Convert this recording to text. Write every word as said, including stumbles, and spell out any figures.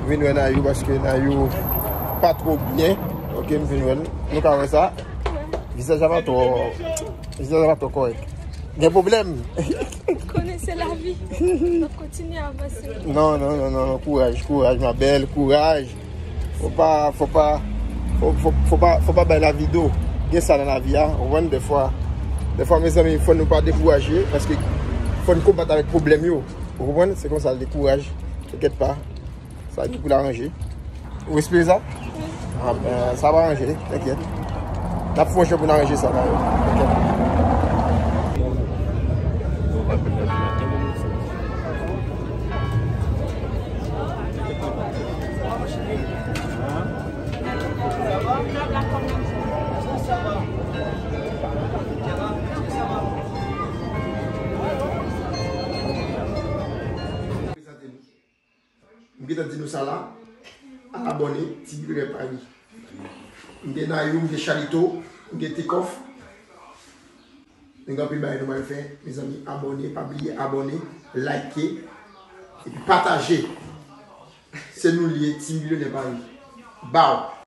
Vin wè Nayou paske Nayou pa twò byen. Ok, m vin wè l. Nou ka wè sa. Vizaj la pa twò, vizaj la pa twò kòrèk. Gen pwoblèm. Konnen se lavi. N ap kontinye avanse. Non, non, non, non, non. Kouraj, kouraj, ma belle, kouraj. Fò pa, fò pa, fò, fò, fò pa, fò pa bay lavi do. Gen sa nan lavi a, ou konprann, dèfwa, dèfwa, mezanmi, fò nou pa dekouraje, paske fò n konbat avèk pwoblèm yo. Ou konprann? Se konsa l ye, kouraj. Tenkèt pa. Sa gen pou l aranje. Ou espere sa? Ah, ben, sa va aranje, tenkèt. N ap fè yon jan pou n aranje sa, la. Tenkèt. M gentan di nou sa la, al abòne, Ti Bilonè Paris. M gen Nayou, m gen Chalito, m gen Takeoff. Nou gen anpil bagay nou pral fè, mezanmi, abòne, pa bliye abòne, like, epi pataje. Se nou l ye, Ti Bilonè Paris. Baw!